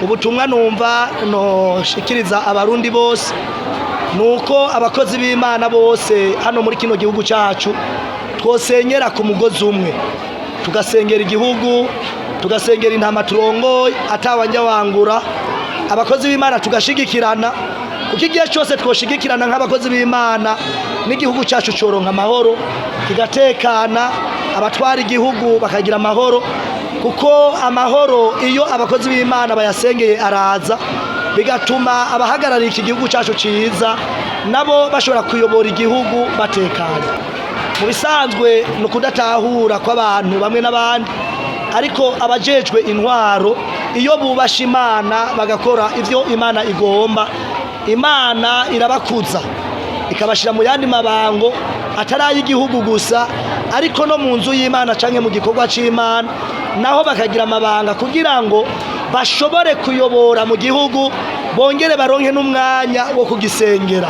Ubutumwa numva noshikiriza abarundi bose nuko abakozi b'Imana bose hano muri kino gihugu cyacu twosenyera ku mugozi umwe, tugasengera igihugu, tugasengera intama turongoye atawanja wangura. Abakozi b'Imana tugashigikirana, kuko igihe cyose twoshigikirana nk'abakozi b'Imana n'igihugu cyacu coronka amahoro, kigatekana, abatwara igihugu bakagira amahoro, kuko amahoro iyo abakozi b'Imana bayasengeye araza, bigatuma abahagarariye iki gihugu cyacu ciza nabo bashobora kuyobora igihugu batekanye. Mu bisanzwe ni ukudatahura kw'abantu bamwe n'abandi, ariko abajejwe intwaro iyo bubasha Imana bagakora ivyo Imana igomba, Imana irabakuza ikabashira mu yandi mabango atari ay'igihugu gusa, ariko no mu nzu y'Imana canke mu gikorwa c'Imana naho bakagira amabanga kugira ngo bashobore kuyobora mu gihugu, bongere baronke n'umwanya wo kugisengera.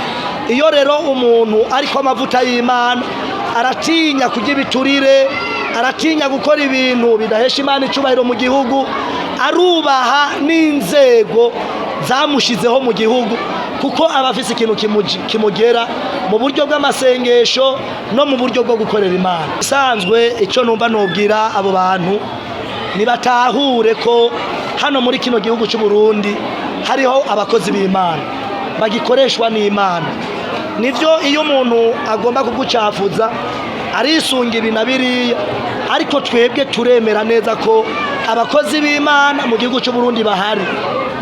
Iyo rero umuntu ariko amavuta y'Imana aratinya kurya ibiturire, aratinya gukora ibintu bidahesha Imana icubahiro mu gihugu, arubaha n'inzego zamushizeho mu gihugu, kuko aba afise ikintu kimugera mu buryo bw'amasengesho no mu buryo bwo gukorera Imana. Isanzwe icyo numva nobwira abo bantu, nibatahure ko hano muri kino gihugu cy'u Burundi hariho abakozi b'Imana bagikoreshwa n'Imana. Nivyo, iyo umuntu agomba kugucafuza arisunga ibi na biriya, ariko twebwe turemera neza ko abakozi b'Imana mu gihugu cy'u Burundi bahari,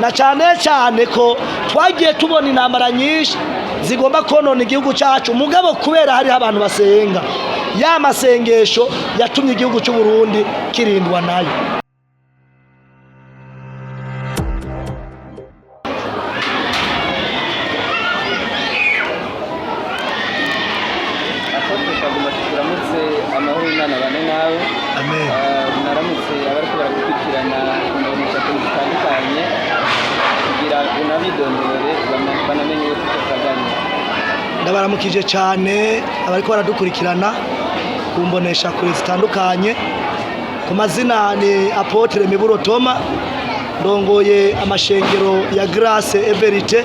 na cyane cyane ko twagiye tubona intambara nyinshi zigomba konona igihugu cyacu, mugabo kubera hariho abantu basenga, ya masengesho yatumye igihugu cy'u Burundi kirindwa nayo. Apôtre Kaguma, tukuramutse, amahoro y'Imana bane nawe. Amen. Naramutse abariko baragukurikirana ku mboneshakure zitandukanye, kugira unabidondore banamenye uwo turiko turaganira. Ndabaramukije cyane abariko baradukurikirana ku mboneshakure zitandukanye. Ku mazina ni Apôtre Miburo Toma, ndongoye amashengero ya Grâce et Vérité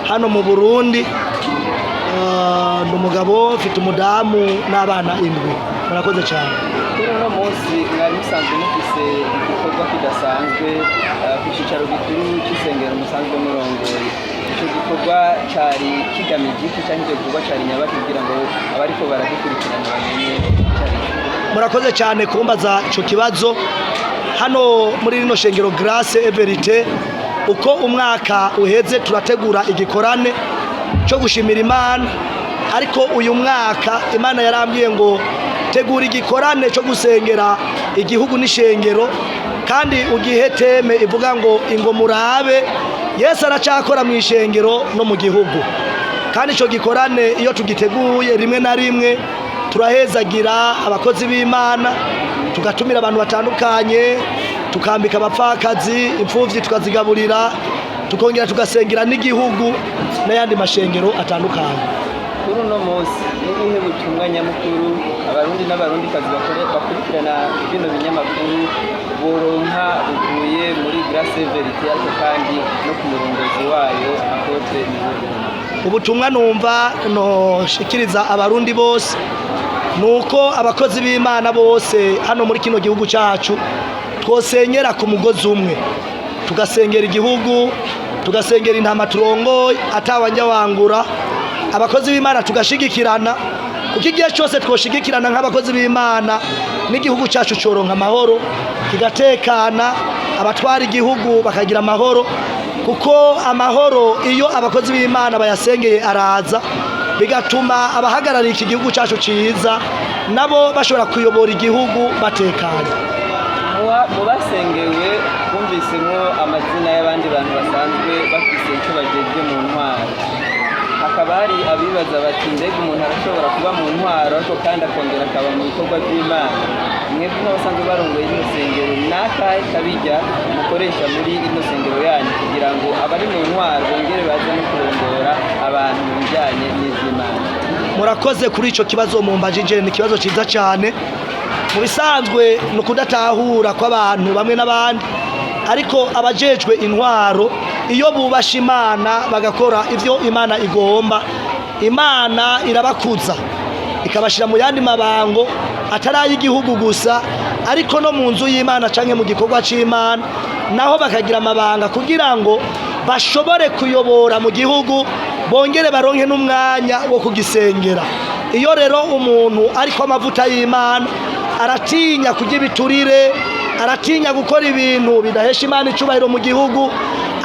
hano mu Burundi. Ndi umugabo, mfite umudamu n'abana 7. Murakoze cyane. Kuri uno munsi mwari musanzwe mufise igikorwa kidasanzwe ku cicaro gikuru c'isengero musanzwe murongoye. Ico gikorwa cari kigamije iki, canke ico gikorwa cari nyabaki, kugira ngo abariko baradukurikirana bamenye icari co? Murakoze cyane kumbaza ico kibazo. Hano muri rino shengero Grâce et Vérité, uko umwaka uheze turategura igikorane cyo gushimira Imana, ariko uyu mwaka Imana yarambwiye ngo tegura igikorane cyo gusengera igihugu n'ishengero, kandi ugihe thème ivuga ngo ingo murabe Yesu aracakora mu ishengero no mu gihugu. Kandi ico gikorane iyo tugiteguye, rimwe na rimwe turahezagira abakozi b'Imana, tugatumira abantu batandukanye, tukambika abapfakazi, imfuvyi tukazigaburira, tukongera tugasengera n'igihugu n'ayandi mashengero atandukanye. Kuri uno munsi n'ubuhe butumwa nyamukuru abarundi n'abarundikazi bakurikirana bino binyamakuru boronka buvuye muri Grâce Vérité, ariko kandi no ku murongozi wayo Apôtre Miburo? Ubutumwa numva noshikiriza abarundi bose nuko abakozi b'Imana bose hano muri kino gihugu cyacu twosenyera ku mugozi umwe, tugasengera igihugu, tugasengera intama turongoye atawanja wangura. Abakozi b'Imana tugashigikirana, kuko igihe cyose twoshigikirana nk'abakozi b'Imana n'igihugu cyacu coronka amahoro, kigatekana, abatwara igihugu bakagira amahoro, kuko amahoro iyo abakozi b'Imana bayasengeye araza, bigatuma abahagarariye iki gihugu cyacu ciza nabo bashobora kuyobora igihugu batekanye. Mu basengewe bumvisemwo amazina y'abandi bantu basanzwe bafise icyo bajejwe mu ntwaro. Hakaba hari abibaza bati: mbega umuntu arashobora kuba mu ntwaro ariko kandi akongera akaba mu bikorwa by'Imana? Mwebwe nk'abasanzwe barongoye ino sengero, ni akahe kabijya mukoresha muri ino sengero yanyu kugira ngo abari mu ntwaro bongere baze no kurongora abantu mu bijyanye n'ivy'Imana? Murakoze kuri ico kibazo mumbajije, ni ikibazo ciza cyane. Mu bisanzwe ni ukudatahura kw'abantu bamwe n'abandi, Ariko abajejwe intwaro iyo bubasha Imana bagakora ivyo Imana igomba, Imana irabakuza ikabashyira mu yandi mabango atari ay'igihugu gusa, ariko no mu nzu y'Imana canke mu gikorwa c'Imana naho bakagira amabanga kugira ngo bashobore kuyobora mu gihugu, bongere baronke n'umwanya wo kugisengera. Iyo rero umuntu ariko amavuta y'Imana aratinya kurya ibiturire, aratinya gukora ibintu bidahesha Imana icubahiro mu gihugu,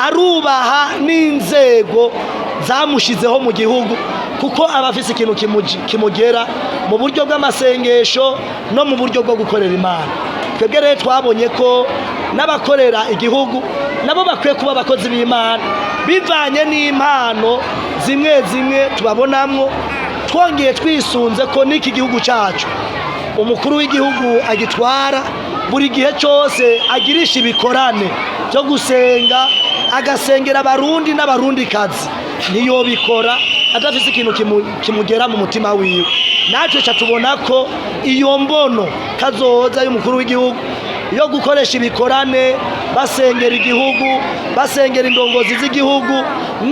arubaha n'inzego zamushizeho mu gihugu, kuko aba afise ikintu kimugera mu buryo bw'amasengesho no mu buryo bwo gukorera Imana. Twebwe rero twabonye ko n'abakorera igihugu nabo bakwiye kuba abakozi b'Imana, bivanye n'impano zimwe zimwe tubabonamwo, twongeye twisunze ko n'iki gihugu cyacu umukuru w'igihugu agitwara buri gihe cyose agirisha ibikorane byo gusenga, agasengera Abarundi n'Abarundikazi. Ntiyobikora adafise ikintu kimugera mu mutima wiwe. Natwe ca tubona ko iyo mbono kazoza y'umukuru w'igihugu yo gukoresha ibikorane basengera igihugu, basengera indongozi z'igihugu,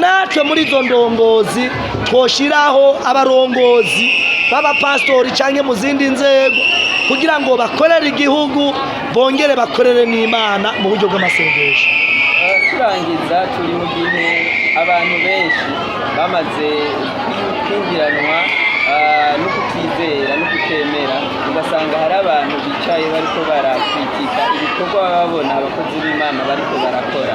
natwe muri izo ndongozi twoshiraho abarongozi b'abapasitori canke mu zindi nzego, kugira ngo bakorere igihugu bongere bakorere n'Imana mu buryo bw'amasengesho. Turangiza, turi mu gihe abantu benshi bamaze kwinjiranwa no kutizera no kutemera, ugasanga hari abantu bicaye bariko barakritika ibikorwa baba babona abakozi b'Imana bariko barakora.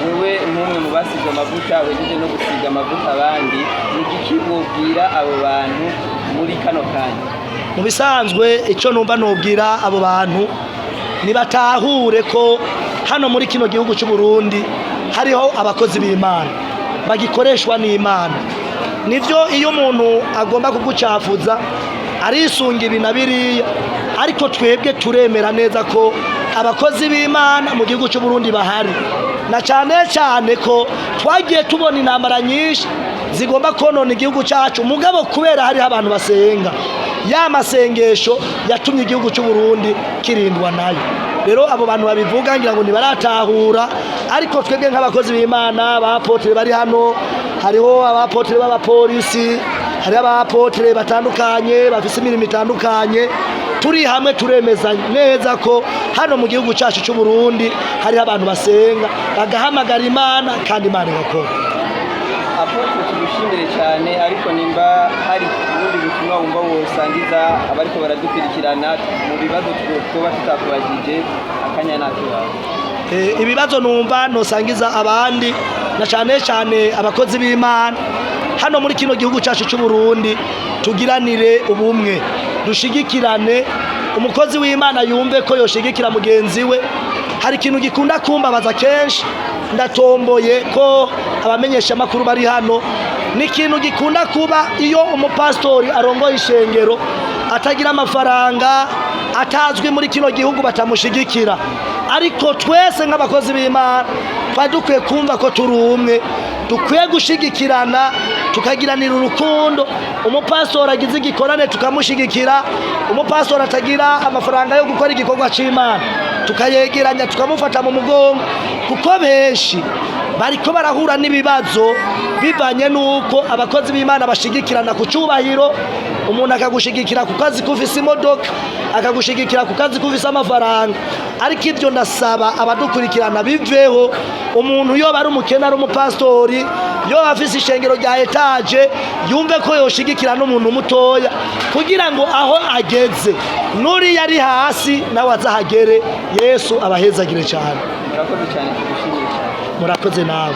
Wewe nk'umwe mu basize amavuta, wejeje no gusiga amavuta abandi, ni igiki wobwira abo bantu muri kano kanya? Mu bisanzwe, icyo numva nubwira abo bantu, nibatahure ko hano muri kino gihugu cy'u Burundi hariho abakozi b'Imana bagikoreshwa n'Imana. Nivyo, iyo umuntu agomba kugucafuza arisunga ibi na biriya, ariko twebwe turemera neza ko abakozi b'Imana mu gihugu cy'u Burundi bahari, na cyane cyane ko twagiye tubona intambara nyinshi zigomba konona igihugu cyacu, mugabo kubera hariho abantu basenga, ya masengesho yatumye igihugu cy'u Burundi kirindwa nayo. Rero abo bantu babivuga ngira ngo ntibaratahura, ariko twebwe nk'abakozi b'Imana, abapotere bari hano, hariho abapotere b'abapolisi, hariho abapotere batandukanye bafise imirimo itandukanye, turi hamwe turemeza neza ko hano mu gihugu cyacu cy'u Burundi hariho abantu basenga bagahamagara Imana, kandi Imana igakora. Apôtre, tugushimire cyane, ariko nimba hari ubundi butumwa wumva wosangiza abariko baradukurikirana mu bibazo twoba tutakubajije, akanya nakiwawe. Ibibazo numva nosangiza abandi, na cyane cyane abakozi b'Imana hano muri kino gihugu cyacu cy'u Burundi, tugiranire ubumwe, dushigikirane. Umukozi w'Imana yumve ko yoshigikira mugenzi we. Hari ikintu gikunda kumbabaza kenshi, ndatomboye ko abamenyeshamakuru bari hano, ni ikintu gikunda kuba iyo umupasitori arongoye ishengero atagira amafaranga, atazwi muri kino gihugu, batamushigikira. Ariko twese nk'abakozi b'Imana twari dukwiye kumva ko turi umwe, dukwiye gushigikirana, tukagiranira urukundo. Umupasitori agize igikorane tukamushigikira, umupasitori atagira amafaranga yo gukora igikorwa c'Imana tukayegeranya, tukamufata mu mugongo, kuko benshi bariko barahura n'ibibazo bivanye n'uko abakozi b'Imana bashigikirana ku cyubahiro. Umuntu akagushigikira ku kazi ko ufise imodoka, akagushigikira ku kazi ko ufise amafaranga. Ariko ibyo ndasaba abadukurikirana biveho. Umuntu yoba ari umukene, ari umupasitori, yoba afise ishengero rya étage, yumve ko yoshigikira n'umuntu mutoya, kugira ngo aho ageze n'uriya ari hasi nawe azahagere. Yesu abahezagire cyane. Murakoze cyane, tugushimire cyane. Murakoze nawe.